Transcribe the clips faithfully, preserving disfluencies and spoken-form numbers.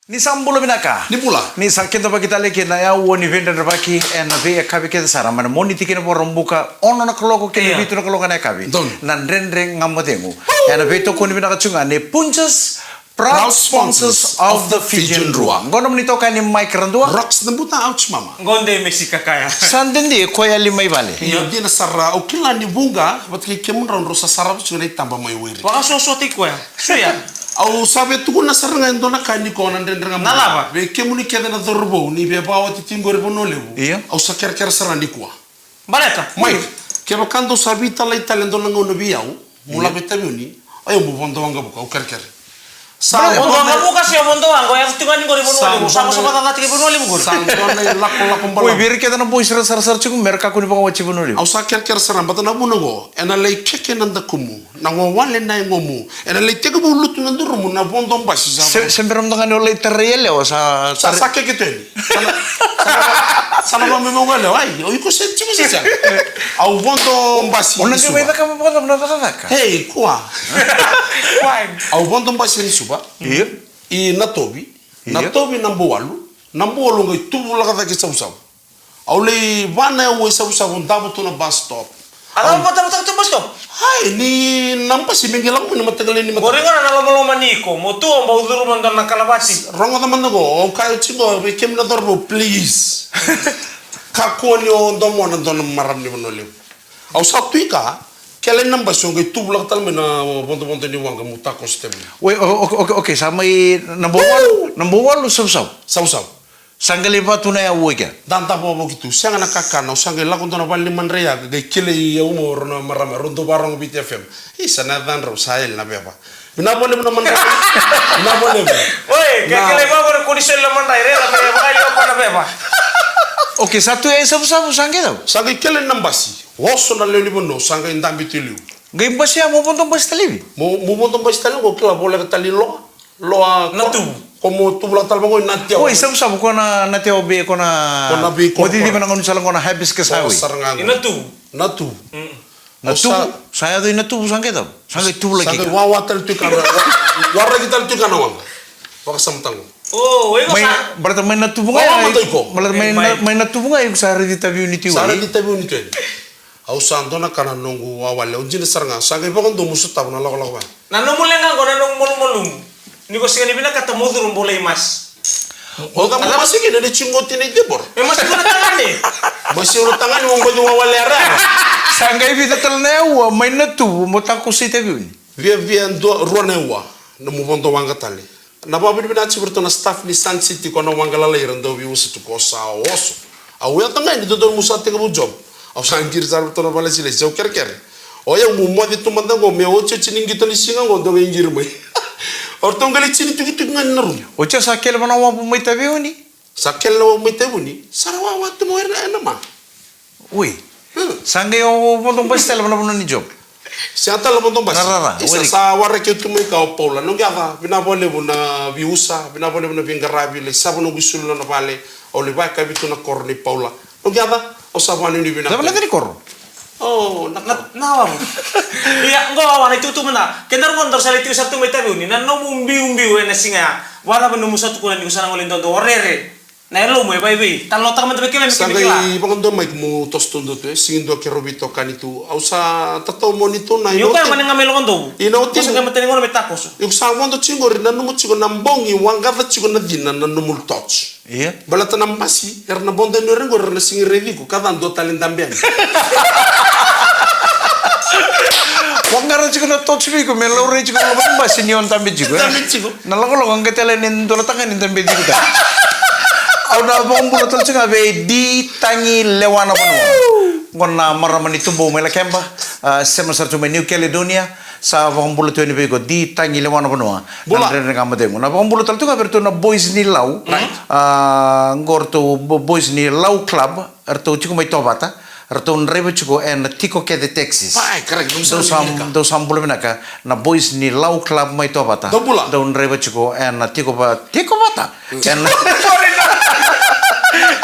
Ni sa bula vinaka. Ni bula. Ni sa kidavaki tale ki na aua ni veidredrevaki ena veiyakavi kece sara mai na Moniti ki na Vakaraubuka, ono na kaloko ki na Io. vitu na kaloko na yakavi. Donu. Na Dredre Ga Mo Cegu. Ena veitokoni vinaka tu ga ni Punjas, proud Proud sponsors sponsors of of the the Fijian Fijian Drua. Drua. Qo nomuni itokani Mike Radua. Rocks the Buta, ouch mama. Qo de Mexi Kakaya. Sa dede koya li mai vale. Io. Io, dina sara, au kila ni vuqa vata kei kemudrau drau sa sarava tiko na itaba mai Wiri. Vakasuasua tiko koya. Suya. Au sa via tukuna sara ga e dua na ka ni ko na Dredre Ga Mo Cegu. Na cava? Vei kemuni kece na cauravou ni via vakaoti tiko qori Vanua Levu. Io. Au sa kerekere sara nikua. Baleta? Mike, kevaka dou sa veitalai tale e dua na gauna vei au, mo Io. lako i Taveuni, o yau mo vodo waqavuka, au kerekere. Sa Baleta? Vodo waqavuka se vodo waqa, o yau tu ga ni qori Vanua Levu, sa vodo waqavuka, sa vodo waqavuka, sa vodo waqavuka. Sa dua na ilakolako balavu. Oi, vei ira kece na boys ra sarasara tiko me ra kakua ni vakaoti Vanua Levu. Au sa kerekere sara, baleta na vuna qo, ena lai keke na dakumu. Na wawale na yagomu. Ena lai tekivu lutu na durumu na vodo basi sa. Se, se bera mada ga ni o lai tarai yalewa sa Sa, tarai. Sa keke tu yani. Sa na, sa na, sa na vamemau ga yalewa. Ai, o iko se tiko se sa. Au vodo basi O na ni qai Suva. Mai cakava vodo na cakacaka. Hei, kua. Why? Au vodo basi ni Suva. Io. I Natovi. Io. Natovi na Bualu. Na Bualu qai tuvulaka cake Savusavu. Au lai va na yaua i Savusavu, davo tu na bus stop. A cava vata vata tu bus stop? Ai, ni na basi me qai lako mai na mataqali ni mataqali. Qori ga na lomaloma ni iko, mo tu o bau curu mada na kalavati. Rogoca mada qo, au kaya oti qo, vei kemuni na cauravou, please. Kakua ni o domoa na dua na marama ni Vanua Levu. Au sa tu i ka, kele na basi, au qai tuvulaka tale mai na vodovodo ni waqa, meu takoso tale mai. Oi, o-, o-, o-, okay, sa mai na Bualu, Woo! Na Bualu, Savusavu. Savusavu. Sa qai lai va tu na yaua i kea. Dada vavoki tu, sega na kakana, au sa qai lako dua na vale ni madrai ya, qai kilai au mai o rau na marama, rau dau vakarogo Viti F M. Isa na yacadrau, sa yali na veva. Vinaka vakalevu na madrai. Vinaka vakalevu. Oi, ke Na kilai vaqori ko ni soli na madrai, raica me vakayali o koya na veva. Okay, sa tu ya i Savusavu, sa qai cava? Sa qai kilai na basi, oso na lewe ni vanua, sa qai dabe tu i liu. Qai basi ya, mo vodo basi tale i vei? Mo, mo vodo basi tale qo, kila voleka tale i Loa. Loa Na ko, Tuvu. Ko mo tuvulaka tale vaqo i Natiawa. Oi, Savusavu ko na Natiawa vei ko na Ko na vei ko mo ciciva na gaunisala qo na Hibiscus Highway. Sara ga qo. I Natuvu. Natuvu. Mm. Au Natuvu, sa sa yaco i Natuvu, sa qai cava? Sa qai tuvulaki Sa qai ka. Wawa tale tu i ka na, wa-, waraki tale tu i ka na waqa. Vakasamataka qo. O, o iko Mai, sa baleta mai Natuvu ga, Wawa ya, mada iko. Baleta mai E, mai. Na, mai Natuvu ga, iko sa raici Taveuni tu Sa ya. Raici Taveuni tu ya. Au sa dua na ka na noqu wawale, au dina sara ga, sa qai vakadua meu sotava na lakolako vaya. Na nomu leqa qo na nomu malumalumu. Ni ko sega ni vinakata mo curu mo lai masi. O cava mo masi kina ni tiko qo tinai Debora? E masi qo na tagane. Masi qo na tagane mo baci wawale ara. Sa qai vica tale na yaua mai Natuvu mo takoso i Taveuni. Viavia dua, rua na yaua, na mo vodo waqa tale. Na vakavinavinaka tiko vei ratou na staff ni Sun City, ko na waqa lalai era dau veiusa tu ko sa oso. Au yaco ga yani dodonu meu sa tekivu job. Au sa qiri sara vei ratou na vakalesilesi, au kerekere. O yau meu moce tu mada qo me otioti ni qito ni siga qo dau qai qiri mai. O ratou qai lai tini tukituki ga ni na rumu. Oti ya sa kele vua na wavu mai Taveuni? Sa kele na wavu mai Taveuni. Sa ra wawa tu mai ena, ena ma. Oi. Hmm. Sa qai o vodo basi tale vua na vanua ni job. Sa tale vodo basi. Na rara, Isa, weri. Sa waraki au tu mai ka o Paula. Noqu yaca, vinaka vakalevu na veiusa, vinaka vakalevu na veiqaravi, lai sava noqu isulu na vale, au lai vakayakavi tu na koro nei Paula. Noqu yaca, au sa vakanuinui vinaka. Cava na yaca ni koro? O, na Na, koro. Na wavu. Ia, qo wawa na itukutuku mada. Kedaru qo daru sa lai tiko sara tu mai Taveuni. Na nomu biubiu ena siga ya. Vakacava nomu sa tukuna ni ko sa na gole dodo o rere. Na yalomu e vaivei, talanoataka mada vei kemuni me Sa kemuni kila. Qai vakadua mai ke meu toso tu dua tu, e sigi dua keirau veitokani tu. Au sa tatau moni tu na Ni o koya oti. Mani ga mai Lokodovu. Ina oti. Ko sa qai matani gauna me takoso. Iko sa vodo tiko qori, nanuma tiko na bogi, waqaca tiko na cina, na nomu torch. Ia. Baleta na basi, era na vodo ni ore qori, era na sigi raici iko, ka ca dua tale dabe yani. Waqara tiko na torch vei iko, me laurai tiko na loma ni basi ni o dabe tiko, e? Dabe tiko. Na lakolako qai tale ni dua na tagane dabe tiko tale. Au na vakabula tale tiko ga vei Di Tagi Lewa na Vanua. Qo na marama ni Tubou mai Lakeba, a, sema sara tu mai New Caledonia, sa vakabula tu yani vei iko Di Tagi Lewa na Vanua. Bula. Na Dredre Ga Mo Cegu. Na vakabula tale tu ga vei iratou na boys ni Lau. Right. A, qo ratou bo-, boys ni Lau Club. Ratou tiko mai Tovata, ratou draiva tiko ena Tiko Kece Taxis. Pai, correct, dou sa, dou sa bula vinaka, na boys ni Lau Club mai Tovata. Dou bula. Dou draiva tiko ena Tiko Va-, Tiko Vata. Mm. Ena, sorry, no.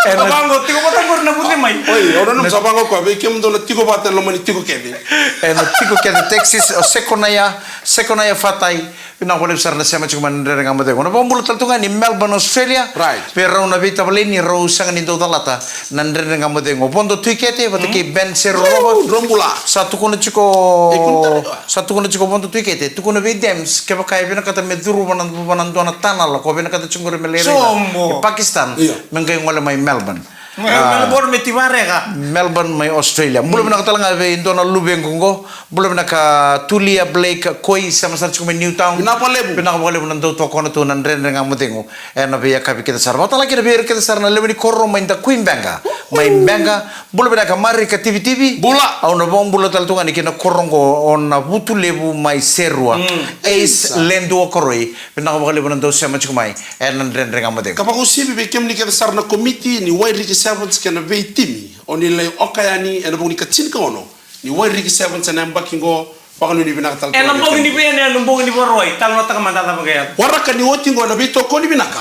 Ena vaqo, tiko vata qori na vuce mai. Oi, au nanuma sa vaqo koya, vei kemudou na tiko vata ena loma ni tiko kece. Ena tiko kece, Texas, o Sekonaia, Sekonaia Fatai. Vinaka vakalevu sara na sema tiko mai na Dredre Ga Mo Cegu. Na vakabula tale tu ga ni Melbourne, Australia. Right. Vei rau na veitavaleni, rau sega ni dau calata na Dredre Ga Mo Cegu. Vodo Tuikete vata kei Ben Serurova. Drau bula. Sa tukuna tiko, sa tukuna tiko Vodo Tuikete, tukuna vei Dems kevaka e vinakata me curu vana, vana dua na tanala ko vinakata tiko qori me lai raica e Pakistan, me qai gole mai Melbourne. Melbourne mai Australia. Bula vinaka tale ga vei dua na luvequ qo. Bula vinaka Tulia Blake Koi, sema sara tiko mai Newtown. Vinaka vakalevu. Vinaka vakalevu na dau tokona tu na Dredre Ga Mo Cegu ena veiyakavi kece sara. Vakatalega kina vei ira kece sara na lewe ni koro mai Dakui, Beqa. Mai Beqa. Bula vinaka Marika Tivitivi. Bula. Au na vakabula tale tu ga yani ki na koro qo o Navutulevu mai Serua. Ace Ledu Okoroi. Vinaka vakalevu na dau sema tiko mai ena Dredre Ga Mo Cegu. Ka vakauasivi vei kemuni kece sara na komiti ni Wairiki Sevens kei na veitimi. O ni lai oka yani ena vuku ni ka tinikaono ni Wairiki Sevens ena yabaki qo. Vakanuinui vinaka tale tu ga vei kemuni. Ena bogi ni vei, ena bogi ni Vakarauwai, talanoataka mada cava ga ya. Waraka ni oti qo ena veitokoni vinaka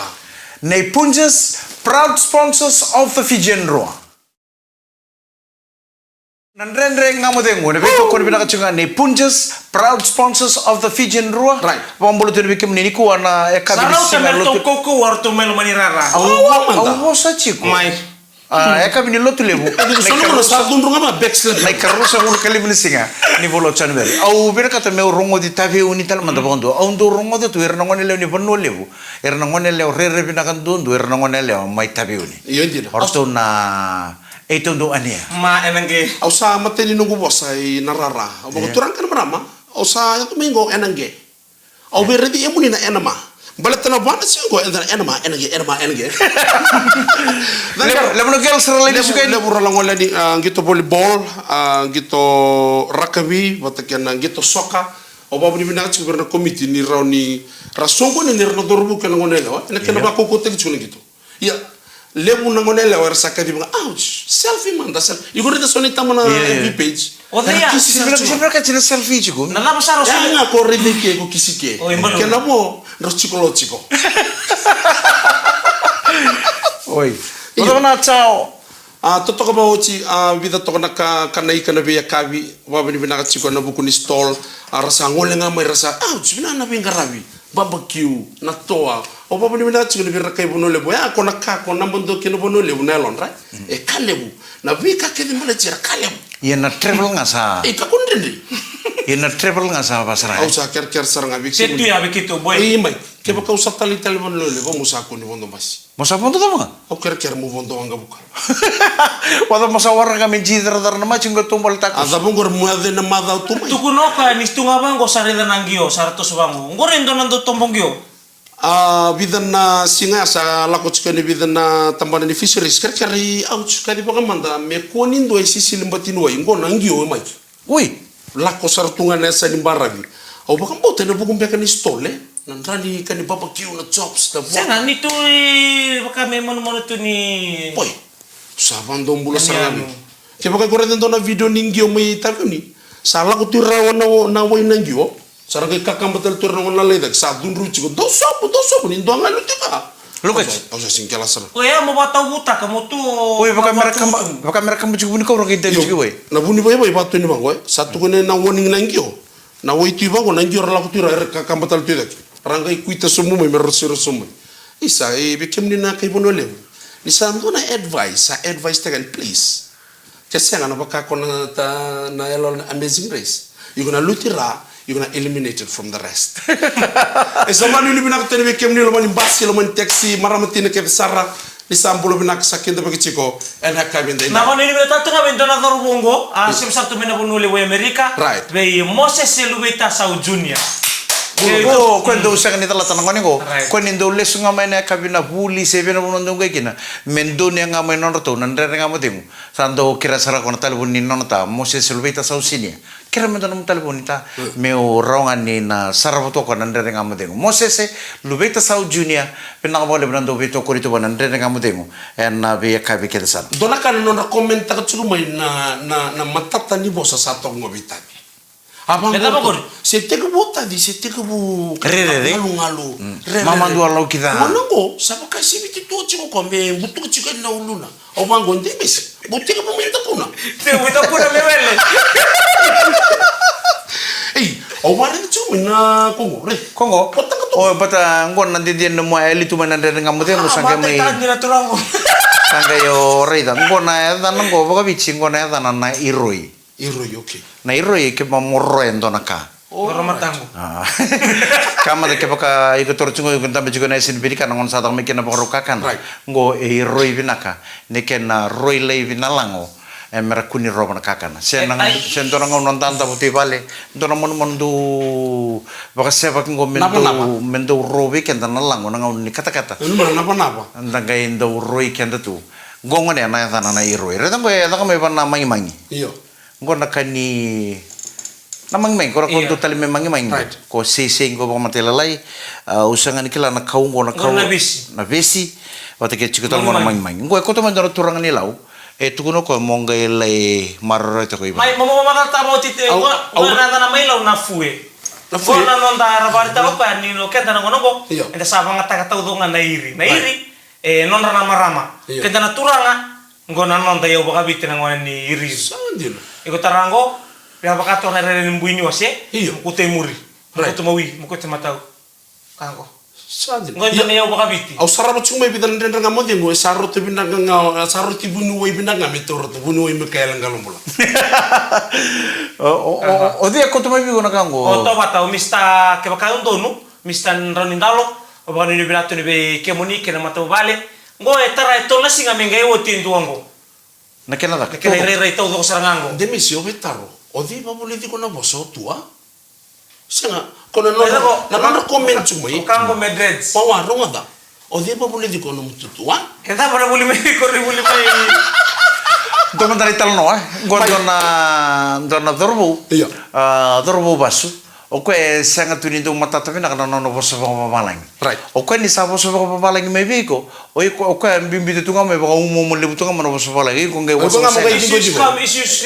nei Punjas, proud sponsors of the Fijian Drua. Na Dredre Ga Mo Cegu ena veitokoni vinaka tiko ga nei Punjas, proud sponsors of the Fijian Drua. Right. Vakabula tu yani vei kemuni nikua na yakavi ni siga lotu. Sa rauta me ratou kaukauwa o ratou mai loma ni rara. Au, au vosa tiko. Mai. A, yakavi ni Lotulevu. Sa cudru ga mai, backslide. Na ikaruasagavulu ka lima ni siga ni vula o January. Au vinakata meu rogoci Taveuni tale mada vakadua. Au dau rogoca tu ira na goneyalewa ni Vanua Levu, ira na goneyalewa rairai vinaka duadua, ira na goneyalewa mai Taveuni. Io, dina. O ratou na E taudou ania. Ma ena qe. Au sa matai ni noqu vosa ina rara. Au vakaturaga kei na marama. Au sa yaco mai qo ena qe. Au via raici emuni na ena ma. Baleta na va na siga qo ena ena ma, ena qe, ena ma, ena qe. Levu na girls ra lai lesu kei. Levu ra la gole yani, a, qito volleyball, a, qito rakavi vata kei na qito soka. Au vakavinavinaka tiko vei ira na komiti ni rawa ni ra soqoni ni ra na cauravou kei na goneyalewa ena kena vakaukauataki tiko na qito. Ia, levu na goneyalewa era sa kaciva ga, ouch, selfie mada, selfie. Iko raica so ni tama na F B page. O cei ya? Era kisi sara tiko. Sivira ka tina selfie tiko. Na cava sara o sa. Ya ga ko raica i ke, ko kisi ke. Oi, malu. Kena vo, dro tiko lo tiko. Oi. Io. Vatava na tao. A, totoka vakaoti, a, vica toka na ka, ka na ika na veiyakavi, vakavinavinaka tiko ena vuku ni stall, a, ra sa gole ga mai, ra sa, ouch, vinaka na veiqaravi. Barbecue, na toa. Au vakavinavinaka tiko ni vei ira na kai Vanua Levu. E a ko na ka ko naba dua kina Vanua Levu na yalodra. E ka levu. Na veika kece baleti ira ka levu. Ia na travel ga sa. E ka ko dredre. Ia na travel ga sa vasara. Au sa kerekere sara ga vei kemuni. Se tu ya vei keitou boy. Ei mai. Kevaka au sa taleitale Vanua Levu mo sa kua ni vodo basi. Mo sa vodo cava ga? Au kerekere mo vodo waqavuka. Vacava mo sa waraka me ji caracara na maji qo e tobo le takusu. A cava qori mo yaco ena macawa tu mai. Tukuna o koya ni tu ga vaqo sa raica na qio, sa ra toso vaqo. Qori e dua na dau tobo qio. A vica na siga ya sa lako tiko yani vica na tabana ni fisheries. Kerekere, ouch, kaci vakamada me kua ni dua e sisili bati ni wai. Qo na qio e mai. Ui, lako sara tu ga na yasa ni baravi. Au vakabauta ena vuku beka ni stall, e? Na dra ni ka ni barbecue, na chops, na vo. Sega, ni tu i vaka me manumanu tu ni. Boy, sa vadobula sara ga mai. Kevaka iko raica dua na video ni qio mai Taveuni. Sa lako tu i rawa na, na wai na qio. Sa ra qai kakaba tale tu ira na gone na lai cake, sa cudru tiko, dou sobu, dou sobu, ni dua ga e lutu i va. Lukaci. Au sa, au sa sega ni kila sara. Koya mo vatauvutaka mo tu. Oi, vaka me ra kaba, vaka me ra kaba tiko vuni kau ra qai davi tiko i wai. Na vunivaivai vatu ni vaqo, e. Sa tukuni na warning na qio. Na wai tu i vaqo, na qio ra lako tu i ra, era kakaba tale tu i cake. Ra qai kuita sobu mai, me ra siro sobu mai. Isa, e, vei kemuni na kai Vanua Levu. Ni sa dua na advice, sa advice taka yani, please. Ke sega na vaka ko na ta, na yalo na Amazing Race. Iko na lutu i ra, iko na eliminated from the rest. E sa vakanuinui vinaka tu yani vei kemuni loma ni basi, loma ni taxi, marama tina kece sara. Ni sa bula vinaka sa kidavaki tiko ena yakavi edaidai. Na vakanuinui vinaka tu ga vei dua na cauravou qo, a, sema sara tu mai na Vanua Levu e Amerika. Right. Vei Mosese Luveitasavu Junior. Ko, ko e dau sega ni calata na gone qo. Right. Ko ni dau lesu ga mai na yakavi na vuli se vei na vanua dau qai kina. Me donuya ga mai nodratou na Dredre Ga Mo Cegu. Sa dau kerea sara ko na talevoni ni nona ta, Mosese Luveitasavu Senior. Kerea me dua nomu talevoni ta, meu rawa ga ni na sarava toka na Dredre Ga Mo Cegu. Mosese Luveitasavu Junior, vinaka vakalevu na dau veitokoni tu vua na Dredre Ga Mo Cegu ena veiyakavi kece sara. Dua na ka na nodra comment taka tiko mai na, na, na matata ni vosa sa toka qo vei Tavi. A vaqo. Me cava qori? Se tekivu o taci, se tekivu. Rerere. Galugalu. Mm. Rerere. Mama dua lau ki ca. Gona qo, sa vaka se viti tu tiko ko me butuka tiko na uluna. Au vaqo, de mesi. Bau tekivu mai dakuna. Tekivu mai dakuna me wele. Ei, au varaica tiko mai na koqo, re. Koqo? Ko taka tu. O, bata qo na dede na mo e li tu mai na Dredre Ga Mo Cegu, ah, sa qai mai. Sa qai o raica. Qo na yacana qo, vakaviti, qo na yacana na iroi. Iroi, okay. Na iroi ke ma moroya e dua na ka. Oh, right. Dua na mataqu. Ah. Ka mada kevaka iko toro tiko, iko dabe tiko na yasa ni veika, na gauna sa caka mai kina na vakarau kakana. Right. Qo e iroi vinaka. Ni kena roi laivi na lago, e mera kua ni rova na kakana. Se na, ai, se dua na gauna o dadavo tu i vale, dua na manumanu dau vakasevaki qo me dau, navanava, me dau roi vei keda na lago, na gauna ni katakata. Nanuma na navanava. Da qai dau roi keda tu. Qo gona na yacana na iroi. Raica qo e caka mai vua na magimagi. Io. Qo na ka ni na magimagi, ko ra ko, io, dau tale me magimagi. Right. Ko seisei qo vakamatailalai, ah, au sega ni kila na kau qo na kau. Qo na vesi. Na vesi, vata kei tiko tale qo na magimagi. Magimagi. Qo e koto mai dua na turaga ni Lau, e tukuna o koya mo qai lai maroroya tiko i vale. Mai, mo, mo, mo, mata tama oti te, au, qo, au, qo na, na, na mai Lau na fue. Na fue. Qo na noda ra vakaraitaka o koya ni no keda na gauna qo. Io. Eda sa vagataka taucoko ga na iri. Na, right, iri, e nodra na marama. Io. Keda na turaga, qo na noda iyau vakaviti na gone ni iri. Sa dina. Iko tara qo, via vaka toka na rere ni bui ni ose, io, mokuta i muri. Right. Mokuta mawi, mokuta matau. Ka qo. Sa dina. Qo, io, na iyau vakaviti. Au sarava tiko mai vica na Dredre Ga Mo Cegu, e sa roti vinaka ga, e sa roti vuniwai vinaka ga, me taura tu vuniwai me kaya la qalo bula. O, o, o, aha, o cei e koto mai vei iko na ka qo? O tauvata, o Mister kevaka e donu, Mister Draunidalo, au vakanuinui vinaka tu ni vei kemuni kei na matavuvale. Qo e tara e tolu na siga me qai oti e dua qo. Na kena caka. Na kena irairai taucoko sara ga qo. Demisi, au via taro. O cei vavulici iko na vosa, o tua? Sega, ko na nodra, na nodra comment tu mai. Ka qo me dreads. Pawa, rogoca. O cei vavulici iko na mututu, a? E cava na vuli mai, ko ri vuli mai. Dua mada na italanoa, e? Qo dua na, dua na cauravou. Io. A, cauravou vasu. O koya e sega tu ni dau matata vinaka na nona vosa vakavavalagi. Right. O koya ni sa vosa vakavavalagi mai vei iko, o iko, o koya e biubiu tu ga mai vakaumoumo levu tu ga mai na vosa vakavavalagi. Iko qai wasewase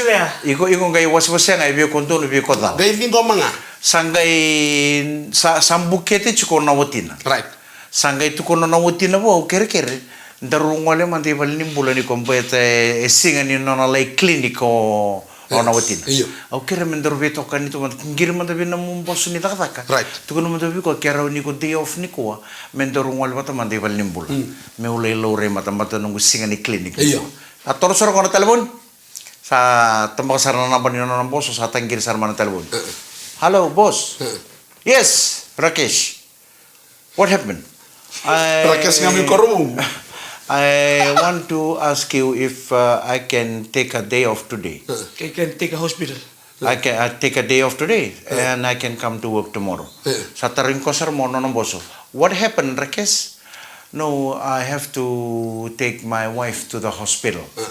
ga. Iko, iko qai wasewase ga e vei iko donu, vei iko cala. Qai ciqoma ga. Sa qai, sa, sa bukete tiko na watina. Right. Sa qai tukuna na watina vua, au kerekere. Daru gole mada i valenibula ni ko beta e siga ni nona lai clinic o, o na watina. Io. Au kere me daru veitokani tu mada, qiri mada vei na nomu boso ni cakacaka. Right. Tukuna mada vei koya ke rawa ni ko day off nikua, me daru gole vata mada i valenibula. Mm. Meu lai laurai mada, mada noqu siga ni clinic. Io. A toro sara ko na talevoni. Sa tabaka sara na naba ni nona boso, sa taqiri sara mai na talevoni. Uh-uh. Hello, boss. Uh-uh. Yes, Rakesh. What happened? I, Rakesh ga mai Koromu. I want to ask you if, uh, I can take a day off today. Uh. I can take a hospital. I can, I take a day off today, uh, and I can come to work tomorrow. Uh. Sa tarogi koya sara mai o nona boso. What happened, Rakesh? No, I have to take my wife to the hospital. Uh.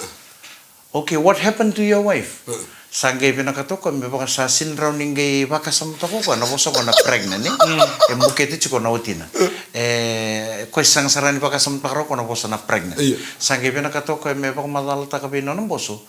Okay, what happened to your wife? Mm. Sa qai vinakata o koya me vaka sa sega ni rawa ni qai vakasamataka o koya na vosa ko na pregnant, e? Mm. E bukete tiko na watina. Mm. E, koya sega sara ni vakasamataka rawa ko na vosa na pregnant. Io. Sa qai vinakata o koya me vakamacalataka vei nona boso.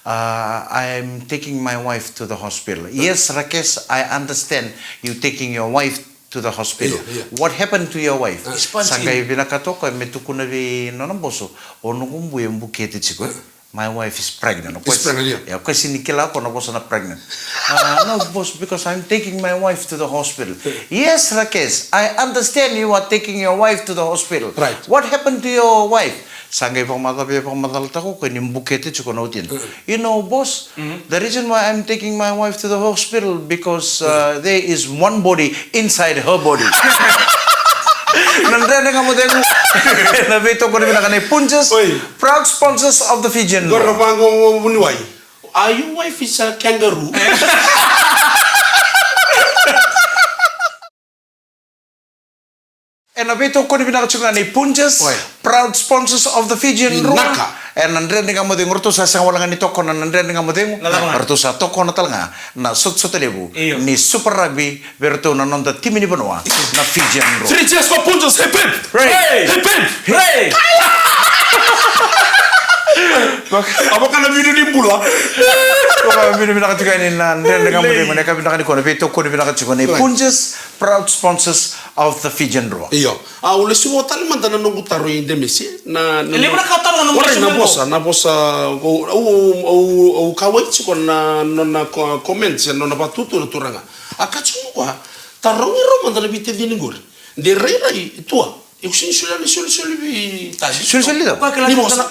Uh, I am taking my wife to the hospital. Mm. Yes, Rakesh, I understand you taking your wife to the hospital. Io, io. What happened to your wife? Mm. Sa qai vinakata o koya me tukuna vei nona boso, o noqu bui e bukete tiko. Mm. My wife is pregnant. Is pregnant, yeah. Ia, o koya sega ni kila ko na vosa na pregnant. Uh, no, boss, because I'm taking my wife to the hospital. Yeah. Yes, Rakesh, I understand you are taking your wife to the hospital. Right. What happened to your wife? Sa qai vakamaca-, vakamacalataka o koya ni bukete tiko na watina. Mm. You know, boss, mm-hmm, the reason why I'm taking my wife to the hospital because, uh, mm, there is one body inside her body. Na Dredre Ga Mo Cegu. Na veitokoni vinaka nei Punjas. Oi. Proud sponsors of the Fijian. Qori na vaqo vuniwai. Are your wife is a kangaroo? Ena veitokoni vinaka tiko ga nei Punjas. Oi. Proud sponsors of the Fijian Drua. Vinaka. Ena Dredre Ga Mo Cegu, ratou sa sega wale ga ni tokona na Dredre Ga Mo Cegu. Na cava ga? Ratou sa tokona tale ga na sotasota levu, io, ni Super Rugby vei ratou na noda timi ni vanua, na Fijian Drua. Three cheers for Punjas, hip hip! Hooray! Hip hip! Hooray! A vaka na video ni bula. Ko vinaka tiko yani na dredre ga mo dei mo na ka vinaka ni kona veitokoni vinaka tiko na Punjas, proud sponsors of the Fijian Drua. Io. A, au lesu vua tale mada na noqu taro i Demesi. Na, na, e levu na ka taro na noqu lesu na vosa, na vosa, au, au, au, au kauwai tiko na, na, na co-, comments, na, na vatutu na turaga. A ka tiko mo koya, tarogi rau mada na veitacini qori. De rairai, tua. E ku sini solia na solisoli vei tali. Solisoli dau? Koya kila ni vosa.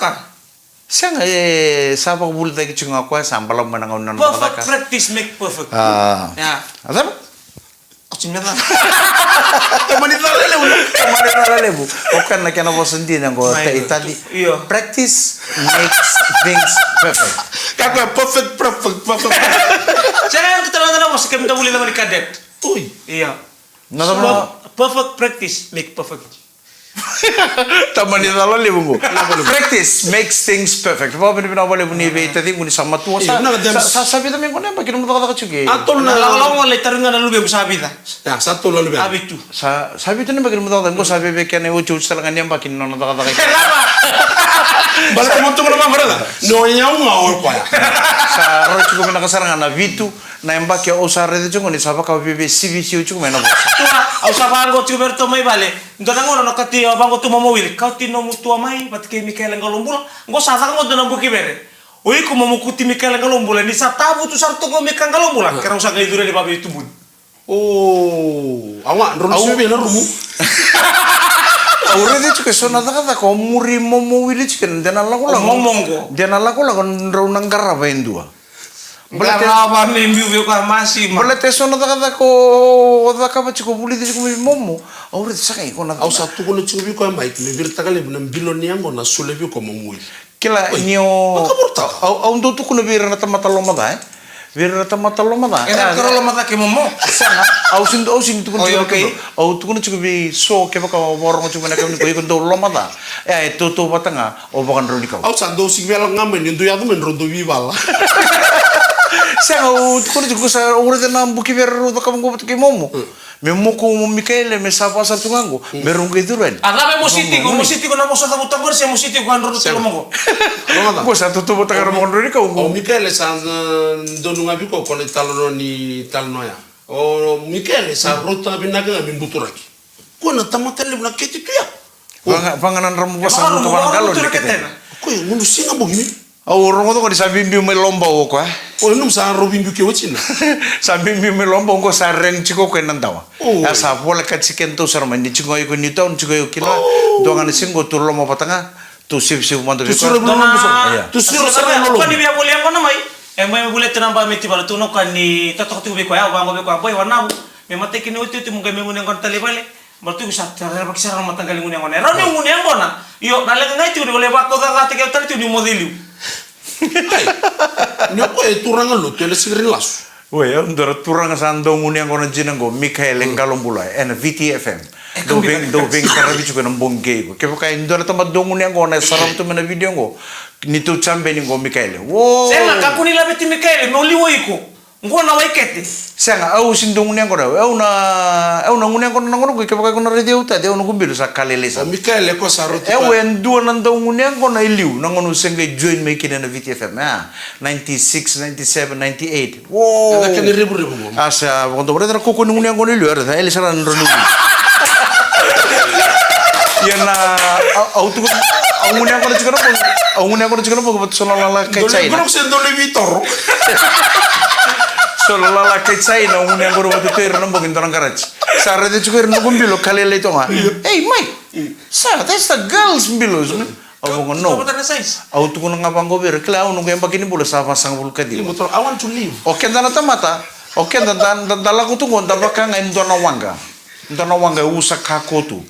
Sega, e, sa vakavulici tiko ga koya, sa balavu mai na gauna na perfect cakacaka. Practice make perfect. A. Ia. A cava? Au sini me cala. Tamani cala levu. Tamani cala levu. O koya na kena vosa dina qo, mai, ta-, Itali. Io. Practice makes things perfect. Ka koya perfect, perfect, perfect. Sega, e dua tale na vosa kemudou vulica mai na cadet. Oi. Io. Na cava na? Perfect practice make perfect. Tamani cala levu qo. Practice makes things perfect. Vakavinavinaka vakalevu ni veitaciqu ni sa matua sa, sa, sa vica mai qo na yabaki nomu cakacaka tiko. A tolu na, na lagolago lai tarogi ga na luvequ sa vica. Ia, sa tolu na luvequ. A vitu. Sa, sa vitu na yabaki nomu cakacaka qo, sa veve kena e otioti tale ga ni yabaki ni nona cakacaka. Baleta mo tukuna vaqo raica. Ni o yau ga o koya. Sa rau tiko vinaka sara ga na vitu. Na yabaki au sa raica tiko ni sa vaka au veve sivisivi tiko mai na vosa. Tua, au sa vaqo tiko vei iratou mai vale. Dua na gauna na kati au vaqo tu momo wili. Kauti nomu tua mai vata kei Mikaele Qalobula. Qo sa caka qo dua na buki vere. O iko mo mokuti Mikaele Qalobula ni sa tavutu sara tu qo Mika Qalobula. Ke rau sa qai curu yani vavei tubuni. O, au ga, drau na sivia na rumu. Au raica tiko e so na cakacaka o muri momo wili tiko na dena lakolako. Momo qo. Dena lakolako drau na qarava e dua. Baleta, qarava me biu vei koya masima. Baleta e so na cakacaka o, o cakava tiko, vulica tiko mai momo. Au raica saka iko na cakacaka. Au sa tukuna tiko vei koya mai, me viritaka levu na bilo ni yaqona, sole vei koya momo wili. Kila ni o, au, au dau tukuna vei ira na tamata loma ca, e? Vei ira na tamata loma ca. E, na tamata loma ca ke momo. Sega, au sini, au sini tukuna tiko vei, au tukuna tiko vei so kevaka o vakarogo tiko mai na kau ni ko iko dau loma ca. E, e tautauvata ga o vakadraunikau. Au sa dau siki vela ga mai ni dau yaco mai drau dau vivala. Sega, au tukuna tiko sa, au raica na buki vere rau cakava qo vata kei momo. Me moku mo Mikaele, me sa vasa tu ga qo, me rau qai curu yani. A cava e mosi tiko, mosi tiko na vosa cavuta qori se mosi tiko a drau tiko moqo? Qo sa tautauvata ga na vakadraunikau qo. O Mikaele sa, e, donu ga vei koya ko na italanoa ni talanoa ya. O Mikaele sa rauta vinaka ga me buturaki. Ko na tamata levu na kete tu ya. Vaga, vaga na dramu vosa, e, vaga na dramu vosa, vaga na vosa, vaga na vosa, vaga na vosa, vaga na vosa. Ko e gunu siga bogi ni. Au rogoca ko ni sa biubiu mai Lobau o koya. O, e nomu sa rau biubiu ke oti na. Sa biubiu mai Lobau qo sa reng tiko ko ena dawa. O. A sa volekati kedatou sara mai ni tiko iko ni tau, ni tiko iko kila. O. Dua ga na siga qo tou loma vata ga, tou sevusevu mada vei koya. Tou siro vei loma vata. Ia. Tou siro sara vei loma. Ko ni via volia qo na mai. E mai volia tu na ba me ti vale tou na ka ni tatoka tu vei koya, au vaqo vei koya, boy, wanavu. Me matai kina otioti mo qai me gunu yaqona tale i vale. Baleta iko sa tarava ki sara na mataqali gunu yaqona. E rawa ni gunu yaqona. Io, na leqa ga e tiko ni o lai vakaucacataki au tale tiko ni moce i liu. Ai. Ni o koya e turaga lotu ena siga ni lasu. Oi, au dua na turaga sa dau gunu yaqona dina qo, Mikaele Qalobula, ena V T F M. Dau vei, dau veiqaravi tiko ena bogi kei iko. Kevaka e dua na tamata dau gunu yaqona e sarava tu mai na video qo, ni tou jabeni qo Mikaele. Wo! Sega, kakua ni laveti Mikaele, me o liu o iko. Qo na wai kete. Sega, au sini dau gunu yaqona, au na, au na gunu yaqona na gauna qo, kevaka iko na raici au tale, au noqu bilo sa ka lailai sara. O Mikaele ko sa rauta. Au e dua na dau gunu yaqona e liu, na gauna au se qai join mai kina na V T F M, a, ninety-six, ninety-seven, ninety-eight. Wo. Ena kena revurevu qo. A sa, vakadomo, raica na kaukaua ni gunu yaqona e liu, raica, e lai sara na drau ni gunu. Ia na, au, au tukuna, au gunu yaqona tiko na bogi, au gunu yaqona tiko na bogi, vata so na lala kai China. Dole, dole, dole, vitoro. So na lala kai China, au gunu yaqona vata tu ira na bogi, dua na qaraji. Sa raica tiko ira na noqu bilo, ka lailai toka. Hey, Mike. Sir, that's the girl's bilo. Au vaqo, no. Au tukuna ga vaqo vei ira, kila au noqu yabaki ni bula sa vasagavulu ka ciwa. I want to leave. O keda na tamata, o keda da, da, da lako tu qo, da vaka ga e dua na waqa. Dua na waqa e usa kako tu.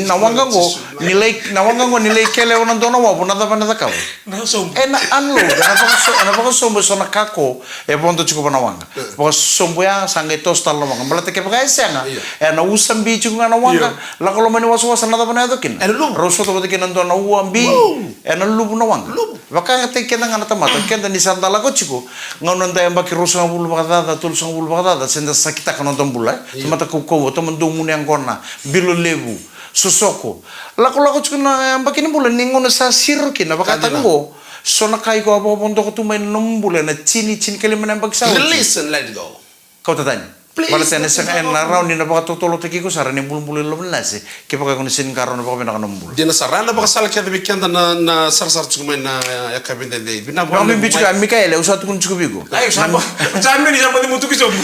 Na waqa qo, ni lai, na waqa qo, ni lai kelewa na dua na wavu, na cava ena cakava? Ena unload, ena vakaso-, ena vakasobu eso na kako e vodo tiko va na waqa. Vakasobu ya, sa qai toso tale na waqa. Baleta kevaka e sega, ena usa bi tiko ga na waqa, lako loma ni wasawasa, na cava na yaco kina? Ena luvu. Rau sota vata kina dua na ua bi, ena luvu na waqa. Vakayagataki keda ga na tamata, keda ni sa da lako tiko, gauna da yabaki ruasagavulu vakacaca, tolusagavulu vakacaca, se da sakitaka na noda bula, e? Tamata kaukauwa, tamata dau gunu yaqona, bilo levu, sosoko. Lakolako tiko na yabaki ni bula, ni gauna sa siro kina, vakataka qo, So na ka iko a vakavodoka tu mai na nomu bula ena tini, tinikalima na yabaki sa oti. Release and let it go. Kauta tani. Please, baleta ena sega, ena rawa ni na vakatotolotaki iko sara ni bulubulu i loma ni nasi. Kevaka iko na sega ni qarauna vakavinaka na nomu bula. Dina sara, na vakasala kece vei keda na, na sarasara tiko mai na, e, yakavi edaidai. Vinaka. Vinaka vakalevu, Mikaele, au sa tukuna tiko vei iko. Ai, sa ba-, sa mini, sa baci mutuki sobu.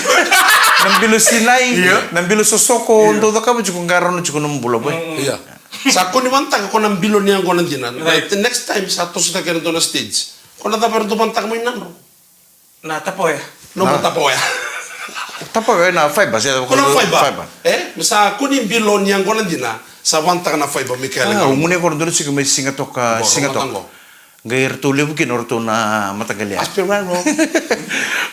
Na bilo sinai, io, na bilo sosoko, io, dau cakava tiko, qarauna tiko nomu bula, boy. Mm, mm. Io. Sa kua ni vanataka ko na bilo ni yaqona dina. Right. The next time sa toso cake ena dua na stage, ko na cava era dau vanataka mai Nadro? Na tapaoya. No, na tapaoya. Tapaoya na fiber, se ko na fiber. Fiber. E? Me sa kua ni bilo ni yaqona dina, sa vanataka na fiber, Mikaele. Ah, ga. Au gunu yaqona dua na siga mai Sigatoka, Sigatoka. Qai ratou levu kina o ratou na mataqali ya. Aspirano.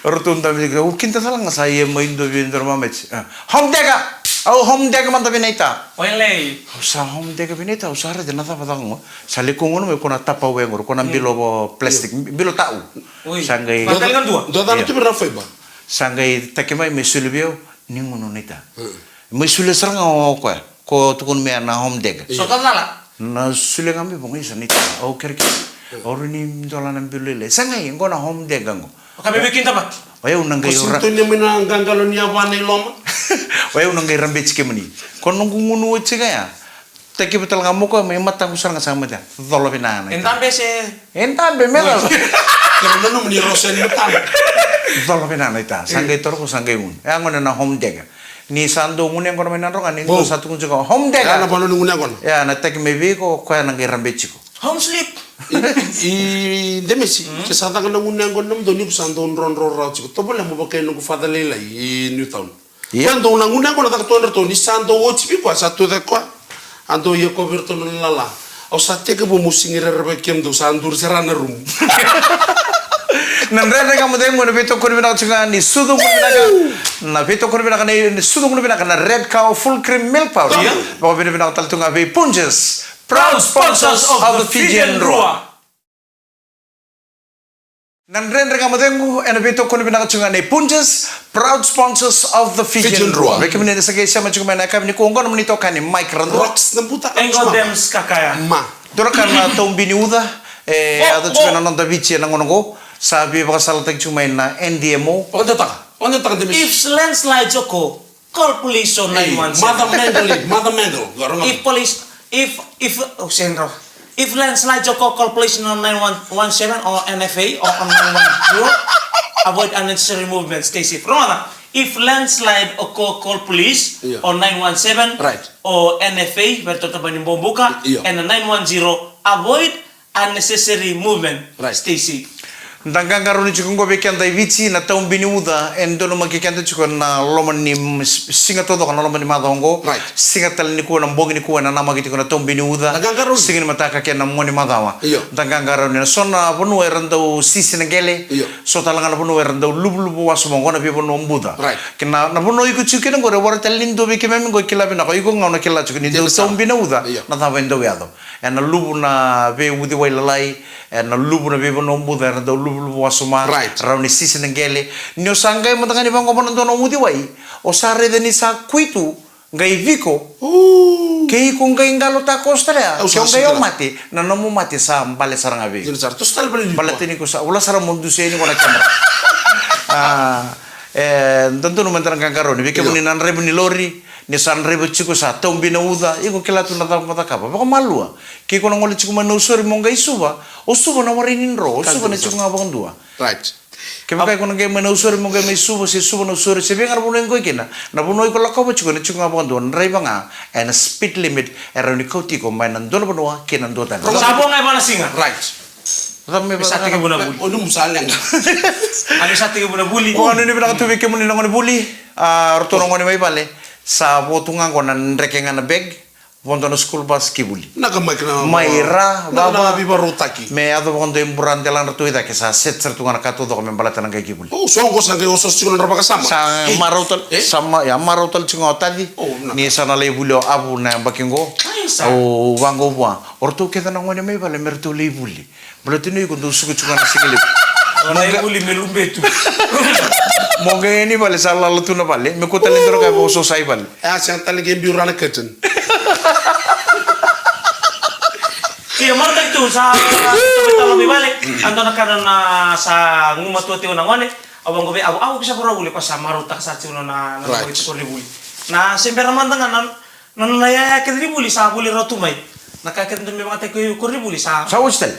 O ratou da mai, au kida tale ga sa ia mai dua vei dua na mamaci. Ah, home deka. Au home deka mada vei naita. Wailei. Au sa home deka vei naita, au sa raica na cava caka qo. Sa leku qo mai ko na tapaoya qo, ko na bilo plastic, bilo tau. Ui. Sa qai. Dua, dua, dua na, io, tu vei na fiber. Sa qai taki mai me soli vei au, ni gunu naita. Mm. Mai soli sara ga o koya. Ko tukuna me na home deka. Io. So ka cala? Na soli ga me vo qai sa naita. Au kerekere. Au rui ni dola na bilo lailai. Sa qai, qo na home deka qo. O ka me vei kina vati? O yau na qai ra- Sintonia mai na qaqalo ni yavana i loma. O yau na qai rabeti kemuni. Ko noqu gunu oti ga ya. Takiva tale ga mo koya mai mataqu sara ga sa mata. Colo vinaka naita. E dabe se? E dabe, me colo. Kero nanuma ni rosa ni matana. Colo vinaka naita. Sa qai toro ko sa qai gunu. E a gone na home deka. Ni sa dau gunu yaqona mai Nadroga, ni dau sa tukuni tiko home deka. Ya na vanua ni gunu yaqona. Ya na taki mai vei iko, koya na qai rabeti tiko. Home sleep. I, i Demesi, ke sa caka na gunu yaqona nomudou ni ko sa dau drodro rawa tiko. Tovolea mo vaka i noqu father lailai i Newtown. Ia. Koya dau na gunu yaqona caka tu o ratou ni sa dau oti vei koya sa tu cake koya. A dau ia koya vei ratou na lala. Au sa tekivu mo sigi rerevaki kemudou sa duri sara na rumu. Na Dredre Ga Mo Cegu ena veitokoni vinaka tiko ga ni sucu gunu vinaka. Na veitokoni vinaka ni, ni sucu gunu vinaka na Red Cow Full Cream Milk Powder. Ia. Vakavinavinaka tale tu ga vei Punjas, proud sponsors of the Fijian Drua. Na Dredre Ga Mo Cegu ena veitokoni vinaka tiko ga nei Punjas, proud sponsors of the Fijian Drua. Vei kemuni na sa qai sema tiko mai na yakavi nikua, oqo na nomuni itokani Mike Radua. Rocks na buta. Engo Dems Kakaya. Ma. Dua na ka na taubi ni uca e yaco tiko ena noda Viti ena gauna oqo. Sa veivakasalataki tiko mai na N D M O. Vakadewataka, vakadewataka Demis. If landslides occur, call police on nine one seven. Mother Mangle, Mother Mangle. If police, if, if, oh, sendro. If landslides occur, call police on nine one one seven or N F A or on nine one zero. Avoid unnecessary movement. Stay safe. Wrong one. If landslide occur, call police on nine one seven or N F A, Vere Tau Tabani Bobuka, and nine one zero. Avoid unnecessary movement. Stay safe. Da qaqarauni tiko oqo vei keda i Viti na taubi ni uca e donumaki keda tiko na loma ni siga taucoko, na loma ni macawa oqo. Siga tale nikua, na bogi nikua ena namaki tiko na taubi ni uca. Siga ni mataka kei na mua ni macawa. Da qaqarauni na so na vanua era dau sisi na qele. So tale ga na vanua era dau luvuluvu wasoma oqo na veivanua buca. Kei na, na vanua iko tiko kina oqori, e warai tale ni dua vei keimami oqo e kila vinaka, iko ga o na kila tiko ni dau taubi na uca, na cava e dau yaco. Ena luvu na veiuciwai lalai, ena luvu na veivanua buca, era dau luvuluvu wasoma, rawa ni sisi na qele. Ni o sa qai mada ga ni vaqo na dua na uciwai, o sa raica ni sa kui tu, qai viko. Kei iko qai qalo ta koso tale ya, kei o qai o mate, na nomu mate sa bale sara ga vei. Baleta ni ko sa, ula sara mo dusia ni ko na kemera. A, e, dodonu meda na qaqarauni, vei kemuni na draiva ni lori, ni sa draiva tiko sa taubi na uca, iko kila tu na cava mo cakava. Vakamalua. Ke iko na gole tiko mai Nausori mo qai Suva, o Suva na warai ni dro, o Suva na tiko ga vakadua. Kevaka iko na qai mai Nausori mo qai mai Suva, se Suva Nausori, se vei ga na vanua iko kina, na vanua iko lakova tiko na tiko ga vakadua, draiva ga ena speed limit, e rawa ni kauti iko mai na dua na vanua ki na dua tale. Sa vo ga e va na siga. Sa me sa tekivu na vuli. O numu sa leqa. A me sa tekivu na vuli. Ko nuinui vinaka tu vei kemuni na gone vuli. A, ratou na gone mai vale. Sa vo tu ga qo na dreke ga na bag. Vodo na school bus ki vuli. Naka mai kina. Mai ra, na, vava. Na veivarautaki. Me yaco vakadua i bura dela na ratou i cake sa set sara tu ga na ka taucoko me baleta na qai ki vuli. O, so qo sa qai osooso tiko na nodra vakasama. Sa marau tale, sa ma, ya marau tale tiko ga o Taci. Ni sa na lai vuli o Avu na yabaki qo. Au vaqo vua. O ratou kece na gone mai vale me ratou lai vuli. Baleta ni iko dau suka tiko ga na siga levu. Mo qai vuli me lube tu. Mo qai yani vale sa lala tu na vale. Me kua tale ni dua na ka e vakasosa i vale. E a sega tale qai biu ra na curtain. Ia, marautaki Tu sa, sa talo mai vale, a dua na ka na sa gumatua tiko na gone, au vaqo vei, au, au kisa vakarau vuli, ko sa marautaka sa tiko na, na, na Right. Koronivuli. Na se bera mada ga na, na, na yaya kece ni vuli, sa vuli rau tu mai. Na ka kece donu me vakayagataki koronivuli, sa. Sa oti tale.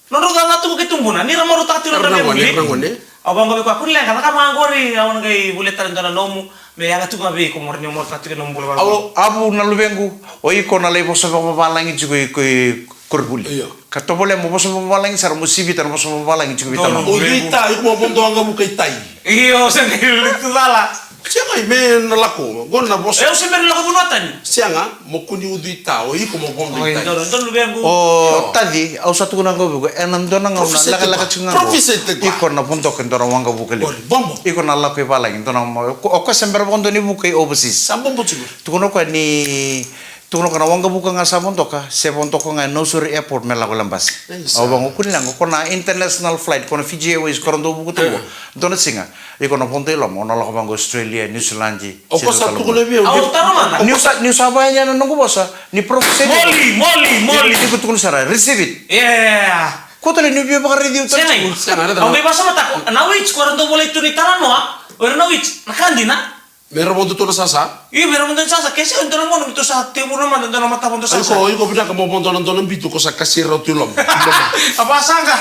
Nodrau cala tu ke tubuna, ni ra marautaka tiko na Ra gone, vuli. Ra gone. Au vaqo vei koya, kua ni leqa, na ka vaqori, au na qai volia tale dua na nomu, me yaga tu ga vei iko, mo rawa ni marautaka tiko na nomu bula vaqo. Au, avu na luvequ, o iko na lai vosa vakavalagi tiko i, ko i koronivuli. Io. Ka tovolea mo vosa vakavalagi sara, mo sivita na vosa vakavalagi tiko vei tamaqu. Donu. Ucuita, iko mo vodo waqavuka i tai. Io, se qai tu cala. Sega, me na lako, qo na vosa. E, au se bera ni lako vanua tani. Sega, mo kua ni ucuita, o iko mo vodo i tai. Oi, donu, donu luvequ. O Taci, au sa tukuna qo vei iko, ena dua na gauna Professor lekaleka Tepa. Tiko ga qo. Professor Tepa. Iko na vodoka e dua na waqavuka levu. Ori, bobo. Iko na lako i valagi, dua na ma-, o ko-, o koya se bera vakadua ni vuka i overseas. Sa bobo tiko. Tukuna o koya ni, tukuna o koya na waqavuka ga sa vodoka, se vodoka ga e Nausori Airport me lako i Labasa. Nice. Au vaqo, kua ni leqa, ko na international flight, ko na Fiji Airways, ko ra dau vuka tu qo. E. Dua na siga, iko na vodo i loma, o na lako vaqo Australia, New Zealand, O ko sa tukuna vei au. Au taro mada. Niu sa, niu sa vaya na noqu vosa, ni professor. Moli, moli, moli. Ni, ni ko tukuna sara, receive it. Yeah. Ko tale niu via vakaraici au tale. Sega. Sega, reta. Au qai vakasamataka, na witch, ko ra dau volai tu ni talanoa, o ira na witch, na ka dina. Me ra vodo tu na sasa? Io, me ra vodo na sasa, ke sega, dua na gauna, me tou sa tevu na mada, dua na matavodo sasa. Iko, iko vinaka mo vodo na dua na bitu, ko sa kasi rau tu i loma. A vasaqa.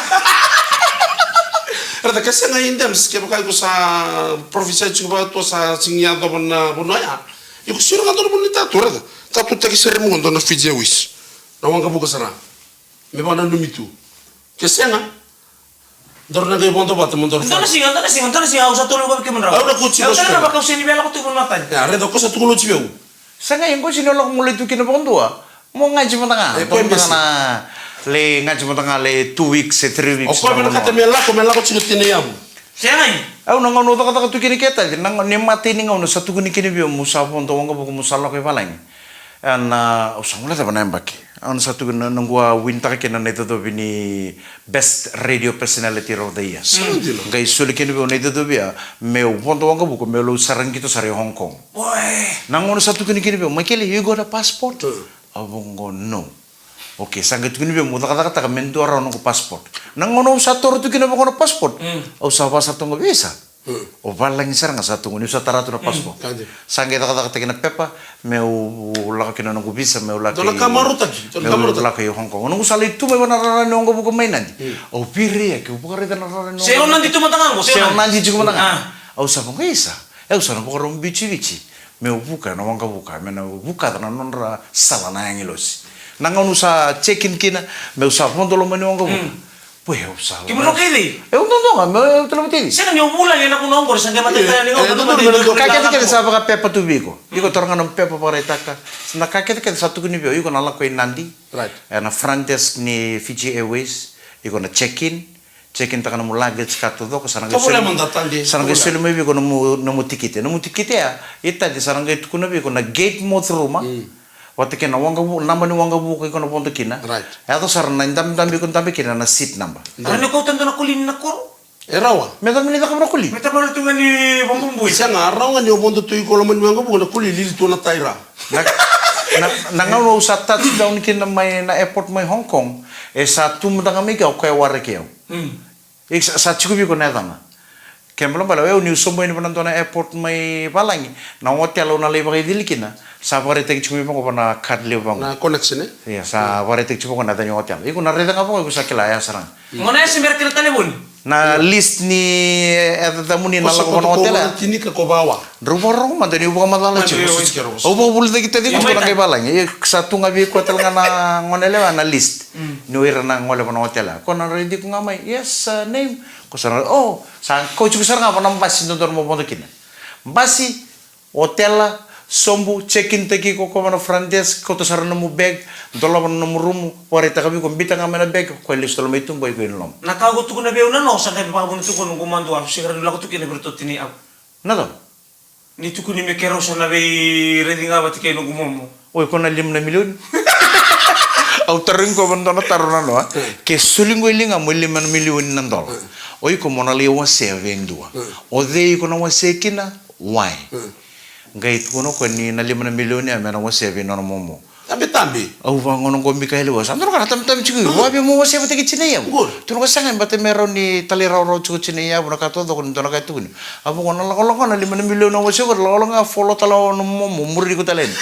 Reta, ke sega i Dems, kevaka iko sa prophesy tiko vakatua sa sigi yacova na vanua ya. Iko siro ga dua na vanua ni tatu, reta. Tatutaki sara mo dua na Fiji Airways. Na waqavuka sara. Me vakananumi tu. Ke sega. Daru na qai vodo vata mo daru. Dua na siga, dua na siga, dua na siga, au sa tolu vata kei kemudrau. Au na kauti. Au sa na vakauseni vei lako tu vanua tani. Ya, reta ko sa tukuna oti vei au. Sega, e qo sini o lako mo lai tu kina vakadua. Mo gaji mada ga. E, dua mada ga na lai gaji mada ga lai two weeks e three weeks. O koya me na kata me lako, me lako tiko tina i yavu. Sega. Au na gauna au cakacaka tu kina kei Taci, na gauna ni matai ni gauna sa tukuni kina vei au mo sa vodo waqavuka mo sa lako i valagi. Ena, au sa gole cava na yabaki. Au na sa tukuni na, na qu a winitaka kina na icocovi ni best radio personality of the year. Sega dina. Qai soli kina vei au na icocovi ya, meu vodo waqavuka, meu lau sara qito sara i Hong Kong. Boy. Na gauna sa tukuni kina vei au, Michael, you got a passport? Mm. Au vaqo, no. Okay, sa qai tukuni vei au, meu cakacakataka me dua rawa noqu passport. Na gauna au sa toro tu kina vaqo na passport. Mm. Au sa vaka sara toka ga vei sa. Mm. O valagi sara ga sa tu qo niu sa tara tu na passport. Mm, ka dina. Sa qai cakacakataki na pepa, meu lako kina noqu visa, meu lako i, dua na ka marautaki, dua na ka marautaki, meu lako i Hong Kong. Noqu sa lai tu mai vua na rara ni waqavuka mai Nadi. Mm. Au viri ya, keu vakaraica na rara ni waqavuka. Se o Nadi tu mada ga qo, se o Nadi tiko mada ga. Ah. Au sa vaqo, isa. Au sa na vakarau biuti Viti. Meu vuka na waqavuka, me na vuka na nodra sala na agilosi. Na gauna au sa check in kina, meu sa vodo loma ni waqavuka. Mm. Poi, au sa. Kemudrau kece? Eu dodonu ga, meu, eu tale vata kece. Sega ni o vulagi ena vanua oqori, sa qai matai tale ni gauna. Ka kece kece sa vakapepa tu vei iko. Iko taura ga na pepa vakaraitaka. Na ka kece kece sa tukuni vei au, iko na lako i Nadi. Right. Ena front desk ni Fiji Airways, iko na check in. Check in taka nomu luggage ka taucoko, sa na qai soli, sa na qai soli mai vei iko nomu, nomu tikite. Nomu tikite ya, i Tadi sa na qai tukuna vei iko na gate mo curuma. Mm. Vata kei na waqavu, naba ni waqavuka iko na vodo kina. Right. Yaco sara na idabedabe iko dabe kina na seat number. Rawa ni kauta dua na koli ni na koro? E rawa. Me cava ni cakava na koli? Me tamana tu ga ni vabubui. Sega, rawa ga ni o vodo tu iko loma ni waqavuka na koli lili tu na taira. Na, na, na gauna au sa touch down kina mai na airport mai Hong Kong, e sa tu mada ga mai kea o koya waraki au. Mm. E sa, sa tiko vei iko na yacana. Kena ibalebale, o yau niu sobu yani vua na dua na airport mai valagi, na hotel au na lai vakaicili kina, sa vakaraitaki tiko mai vaqo vua na card levu vaqo. Na connection, e? Ia, sa vakaraitaki tiko vaqo na yaca ni hotel. Iko na raica ga vaqo, iko sa kila, ya sara ga. Gona ya se bera kina talevoni. Na list ni yacamuni na lako vua na hotel ya. Tinika ko vawa. Drau vakarorogo mada niu vakamacala tiko. Au vakavulica ki Taci qo na qai valagi. Ia, sa tu ga vei koya tale ga na gone yalewa na list. Mm. Ni o ira na gole vua na hotel ya. Ko na raici iko ga mai. Yes, uh, name. Ko sa na, oh, sa kauti iko sara ga vua na basi dodonu mo vodo kina. Basi, hotel, sobu, check in taki iko, ko vua na front desk, kauta sara nomu bag, dolava na nomu rumu, vakaraitaka vei iko, biuta ga mai na bag, ko lesu tale mai tuba, iko i loma. Na ka ko tukuna vei au na no, sa qai vakavuna tu ko noqu madua, au sega ni lako tu kina vei iratou tini au. Na cava? Ni tukuni me keirau sa na veiraici ga vata kei noqu momo. O iko na lima na milioni? Au tarogi iko vata dua na taro na noa. Mm. Ke soli qo e ligamu e lima na milioni na dola. Mm. O iko mo na lai wasea vei dua. Mm. O cei iko na wasea kina? Why? Mm. Qai tukuna o koya ni na lima na milioni ya me na wasea vei nona momo. Tabetabe. Au vaqo na qo Mikaeli, au sa dua na ka na tabetabe tiko. Au via mo wasea vata kei tinai yavu. Qori. Tukuna qo sega, e bata me rawa ni talairawarawa tiko tinai yavu na ka taucoko ni dua na ka e tukuni. A vaqo na lakolako na lima na milioni au wasea qori, lakolako ga folo tale o na momo, muri iko tale yani.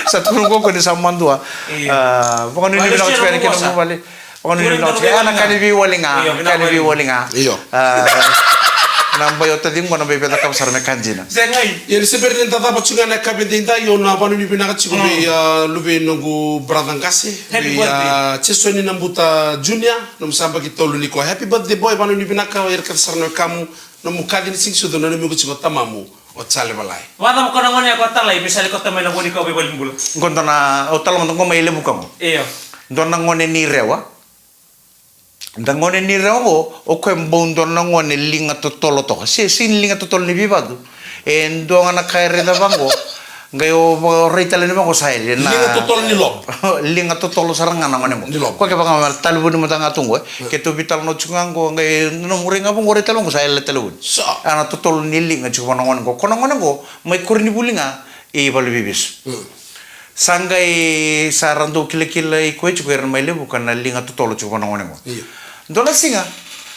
Sa tukuna qo ni sa madua. Io. A, vakanuinui vinaka tiko yani kei na noqu vale. Vakanuinui vinaka tiko. A, na ka ni veiwali ga. Io, na ka ni veiwali ga. Io. A, na bai o taciqu na bai via cakava sara me ka dina. Ia ni se bera ni da cava tiko ga na yakavi edaidai, au na vakanuinui vinaka tiko vei, a, luvei noqu brother qase, vei, a, Jesoni Nabuta Junior, nomu sa yabaki tolu nikua. Happy birthday boy, vakanuinui vinaka, o ira kece sara na wekamu, nomu kaci ni siganisucu, nanumi iko tiko tamamu, o Jale Valai. Vakacava ko na gone ko Talai, me sa lako mai na gone ko vei valenibula? Qo dua na, au tala mada qo mai Levuka qo. Io. Dua na gone ni Rewa. Da gone ni Rewa qo, o koya bau dua na gone liga totolo toka. Se, se ni liga totolo ni veivatu. E dua ga na ka e raica vaqo. Qai o va-, o rai tale ni vaqo sa yali. Na liga totolo ni lobo. Liga totolo sara ga na gone qo. Ni lobo. Koya kevaka me talevoni mada ga tu qo, e. Keitou veitalanoa tiko ga qo, qai nomu rai ga vaqo, rai tale vaqo sa yali talevoni. Sa. A na totolo ni liga tiko vua na gone qo. Ko na gone qo, mai koronivuli ga, i Valeveivesu. Mm. Sa qai sa ra dau kilakila i koya tiko era mai Levuka na liga totolo tiko vua na gone qo. Io. Dua na siga,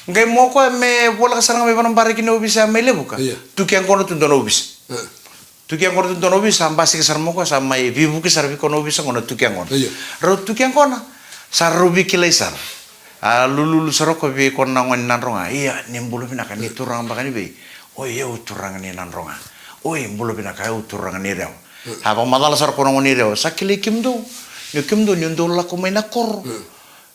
qai mai o koya me voleka sara ga mai vua na baraki ni ovisa mai Levuka. Io. Tu ke yaqona tu dua na ovisa. Mm. Tu ke yaqona tu dua na ovisa, sa basika sara mai o koya, sa mai veivuke sara vei koya na ovisa qo na tu ke yaqona. Io. Rau tu ke yaqona, sa rau veikilai sara. A lululu sara o koya vei koya na gone ni Nadroga. Ia, ni bula vinaka, ni turaga beka ni vei? Oi, au turaga ni Nadroga. Oi, bula vinaka, au turaga ni Rewa. Mm. A vakamacala sara ko na gone ni Rewa, sa kilai kemudou. Ni o kemudou ni o dou lako mai na koro. Mm.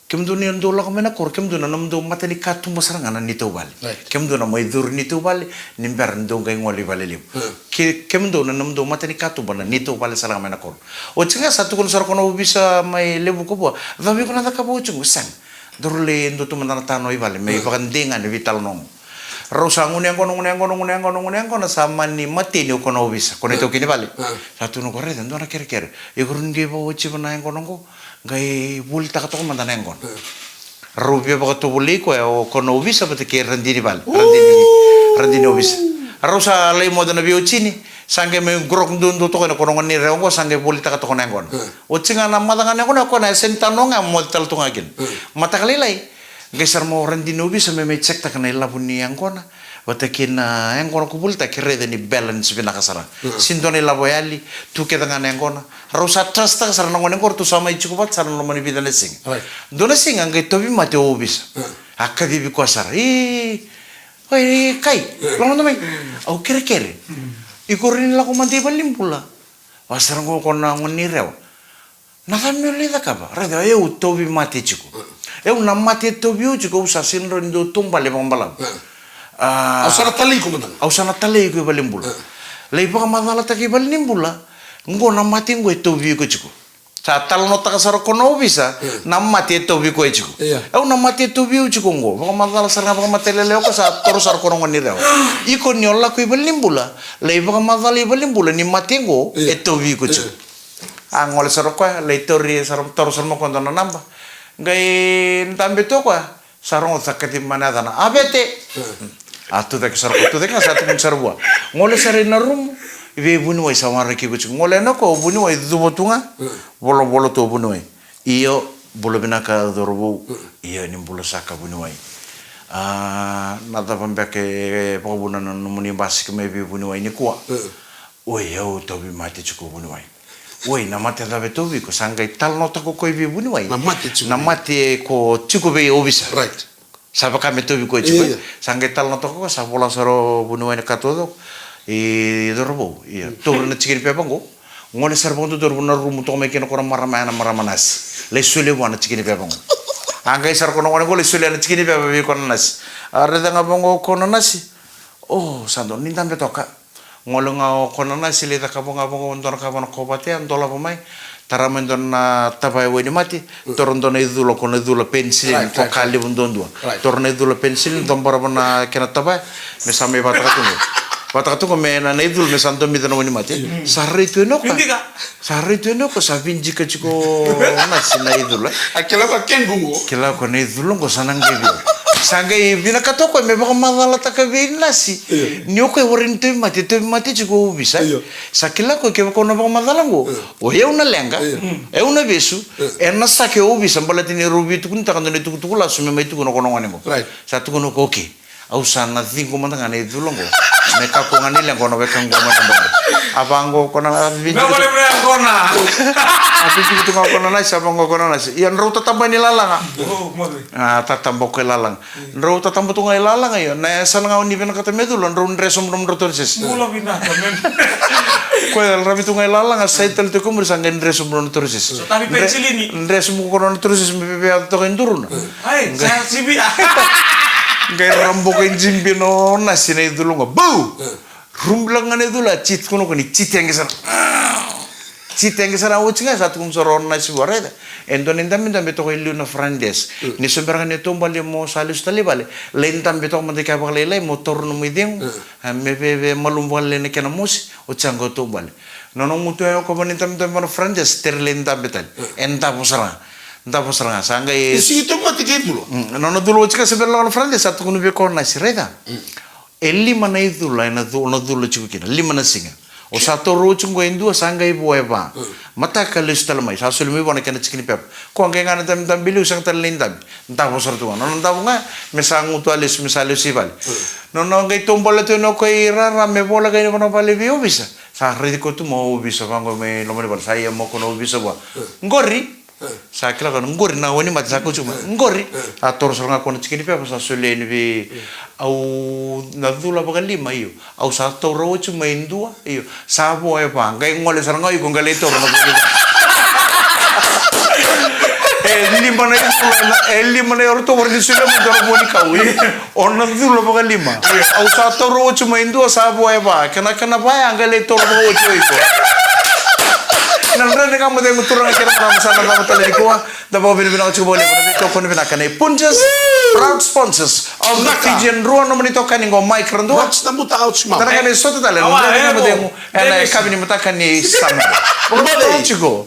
Kemudou ni o dou lako mai na koro, kemudou na nomudou matanikatuba sara ga na neitou vale. Right. Kemudou na mai curu neitou vale, ni bera ni dou qai gole i Valelevu. Mm. Ke, kemudou na nomudou matanikatuba na neitou vale sara ga mai na koro. Oti ga sa tukuna sara ko na ovisa mai Levuka vua, cava iko na cakava oti qo? Sega. Daru lai dua tu mada na tanoa i vale, me, mm, ivakadei ga ni veitalanoa qo. Rau sa gunu yaqona, gunu yaqona, gunu yaqona, gunu yaqona, sa mani mateni o koya na ovisa, ko na, mm, itaukei ni vale. Mm. Sa tukuna o koya, raica, dua na kerekere. Iko rau ni qai vakaotivi na yaqona qo, qai volitaka toka mada na yaqona. Mm. Rau via vakatovolei koya o koya na ovisa vata kei radini vale. Radini, radini ovisa. Rau sa lai moce na veiwatini, sa qai mai grok duadua toka na ko na gone ni Rewa qo, sa qai volitaka toka na yaqona. Mm. Oti ga na maca ga na yaqona, o koya na yasa ni tanoa ga, moce tale tu ga kina. Mm. Mataka lailai, qai sara mai o radini ovisa me mai check-taka na ilavo ni yaqona vata kei na yaqona ko volitaka, ke raica ni balance vinaka sara. Mm. Sega ni dua na ilavo e yali, tu kece ga na yaqona. Rau sa trust-taka sara na gone qo, ratou sa mai tiko vata sara na loma ni vica na siga. Right. Dua na siga qai tauvimate o ovisa. Mm. A kacivi koya sara. Oi, kai, mm, lako mada mai. Mm. Au kerekere. Mm. Iko rawa ni lako mada i valenibula? Vaka sara qo ko na gone ni Rewa. Na cava meu lai cakava? Raica, au tauvimate tiko. Mm. Au na mate e tauvi au tiko, au sa sega ni rawa ni dau taubale vakabalavu. Mm. A, au sa na talai iko mada ga. Au sa na talai iko i valenibula. Mm. Lai vakamacalataka i valenibula, qo na mate qo e tauvi iko tiko. Sa talanoataka sara ko na ovisa, mm, na mate e tauvi koya tiko. Io. Au na mate e tauvi au tiko qo. Vakamacala sara ga vakamatailalai o koya, sa toro sara ko na gone ni Rewa. Iko ni o lako i valenibula, lai vakamacala i valenibula ni mate qo, io, e tauvi iko tiko. Io. A gole sara o koya, lai tauri sara, taura sara mai o koya dua na naba. Qai dabe tu o koya. Sa rogoca sa kacivi mai na yacana, Avete. Mm. A tucake sara o koya, tucake ga sa tukuni sara vua. Gole sara ina rumu, i vei vuniwai sa waraki iko tiko. Gole yani o koya o vuniwai, cuva tu ga. Mm. Volavola tu o vuniwai. Io, bula vinaka cauravou. Mm. Io, ni bula saka vuniwai. A, na cava beka e vakavuna na nomuni basika mai vei vuniwai nikua? Mm. Oi, au tauvimate tiko vuniwai. Oi, na mate cava e tauvi iko? Sa qai talanoataka o koya vei vuniwai. Na mate tiko. Na mate ko tiko vei ovisa. Right. Sa vaka me tauvi koya tiko. Io. Sa qai talanoataka o koya, sa vola sara o vuniwai na ka taucoko. I cauravou, ia. Mm. Taura na tiki ni pepa qo. Gole sara vakadodonu na rumu toka mai kina ko na marama ya, na marama nasi. Lai solia vua na tiki ni pepa qo. A qai sara ko na gone qo lai solia na tiki ni pepa vei ko na nasi. A raica ga vaqo ko na nasi. O, sa donu ni dabe toka. Gole ga o ko na nasi lai cakava ga vaqo dua na ka vua na kovate, a dolava mai, tara mai dua na tavaya wainimate, mm, toro dua na icula, ko na icula penisilini, right, ko right, ka right, levu duadua. Right. Toro na icula penisilini, dobara vua na kena tavaya, me sa mai vakataka tu qo. Vakataka tu qo me na, na icula me sa domica na wainimate. Mm. Sa rai tu yani o koya. Vinaka. Sa rai tu yani o koya, sa vidika tiko nasi na icula. A kila ko kengu qo. Kila ko na icula qo sa na qivi au. Sa qai vinakata o koya me vakamacalataka vei nasi. Io. Ni o koya e warai ni tauvimate, tauvimate tiko o ovisa. Io. Sa kila o koya kevaka o na vakamacala qo, io, o yau na leqa, io, e au na vesu, io, e na sake o ovisa, baleta ni rau veitukunitaka dua na itukutuku lasu me mai tukuna o koya na gone qo. Right. Sa tukuna o koya, okay. Au sa na ciqo mada ga na icula qo. Me kakua ga ni leqa o na weka qo mada qo. A vaqo o koya na, a vijiki tu, a vijiki tu ga o koya na nasi, a vaqo o koya na nasi. Ia drau tataba ni lalaga. Oh, mother. A tataba o koya i lalaga. Drau tataba tu ga i lalaga, io. Na yasana ga o ni vinakata me cula, drau dress sobu nomudrau torocese. Bula vinaka, man. Koya ravi tu ga i lalaga, sa i tale tiko muri sa qai dress sobu nona torocese. So tavi penicillin. Dress sobu ko nona torocese me veve toka i duruna. Ai, sa sivi. Qai raboka i jibi o nasi na icula qo. Bau! Rubi lako ga na icula, cheat ko na ko ni cheat yaqe sara. Cheat yaqe sara oti ga, sa tukuna sara o nasi vua, raica. E dua na idabedabe toka e liu na front desk. Mm. Ni so bera ga ni taubale mo sa lesu tale i vale, lai dabe toka mada i ke vakalailai mo taura nomu icegu. Mm. A, me veve malumu vakalailai na kena mosi, oti sa qai taubale. Nona gutu e okova ni dabedabe vua na front desk, tere lai dabe tale. Mm. E davo sara ga. Davo sara ga. Sa qai e sigi tauvimate kei cula. Mm. Nona cula oti ga sa bera lako na front desk, sa tukuna vei koya o nasi, raica. Mm. E lima na icula, e na cu-, na cula tiko kina, lima na siga. O sa taura oti qo e dua, sa qai vo e va. Mm. Mataka lesu tale mai, sa soli mai vua na kena tiki ni pepa. Koya qai ga na dabedabe liu, sega tale ni dabe. Davo sara tu ga. Nona davo ga, me sa gutu a lesu, me sa lesu i vale. Mm. Nona qai taubale tu o koya i rara, me voleka yani vua na vale vei ovisa. Sa raici koya tu mai o ovisa, vaqo mai loma ni vale, sa ia mai o koya na ovisa vua. Mm. Qori. Sa kila o koya na qori na wainimate sa kauti mai. Qori. Sa taura sara ga o koya na tiki ni pepa sa solia yani vei au na cula vakalima, io. Au sa taura oti mai dua, io. Sa vo e va, qai gole sara ga o iko qai lai taura na vua ni va. E lima na icula, e lima na icula, o ratou warai ni solia mai dua na vua ni kau, io. O na cula vakalima. Au sa taura oti mai dua, sa vo e va. Kena, kena va ya, qai lai taura vakaoti o iko. Na Dredre Ga Mo Cegu, turaga kei na marama, sa na cava tale nikua. Da vakavinavinaka tiko vakalevu na veitokoni vinaka nei Punjas, proud sponsors of the Fijian Drua, nomuni itokani qo Mike Radua. What's the muta ouch mouth? Tara ga ni sota tale na Dredre Ga Mo Cegu ena yakavi ni mataka ni Same. Vakavinavinaka tiko.